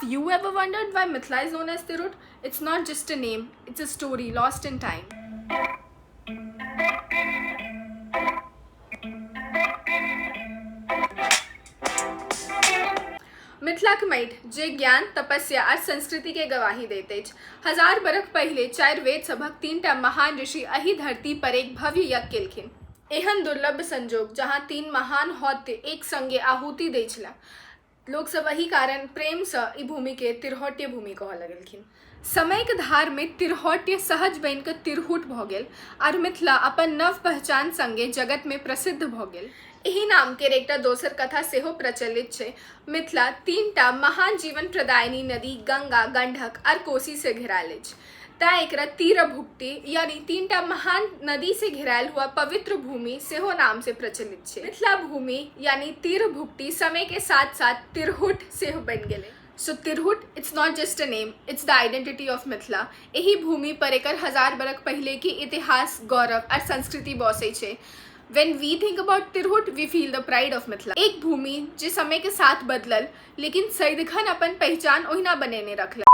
Have you ever wondered why Mithila is known as Tirhut? It's not just a name, it's a story lost in time. मिथिलाक माटि जे ज्ञान, तपस्या आर संस्कृति के गवाही दैत अछि। हजार बरख पहिले चारि वेद सभक तीनटा महान ऋषि एहि धरती पर एक भव्य यज्ञ केलखिन। एहन दुर्लभ संजोग जहां तीन महान हौत्य एक संगे आहुति दै छलाह। लोक सब एहि कारण प्रेम सँ ई भूमि के तिरहौट्य भूमि कहऽ लगलखिन। समयक धार मे तिरहौट्य सहज बनि कऽ तिरहुत भऽ गेल आर मिथिला अपन नव पहचान संगे जगत मे प्रसिद्ध भऽ गेल। एहि नाम केर एकटा दोसर कथा सेहो प्रचलित छै। मिथिला तीनटा महान जीवन प्रदायिनी नदी गंगा, गंडक आर कोसी सँ घेरायल अछि। तैं एकरा तीरभुक्ति यानी तीनटा महान नदी से घेरायल हुआ पवित्र भूमि सेहो नाम से प्रचलित छै। मिथिला भूमि यानी तीरभुक्ति समय के साथ साथ तिरहुत सेहो बनि गेलै। So Tirhut it's not just a name, it's the identity of Mithila. एहि भूमि पर एकर हजार बरख पहिले के इतिहास, गौरव आर संस्कृति बसै छै। When we think about Tirhut, we feel the pride of Mithila. एक भूमि जे समय के साथ बदलल, लेकिन सदिखन अपन पहचान ओहिना बनेने रखलक।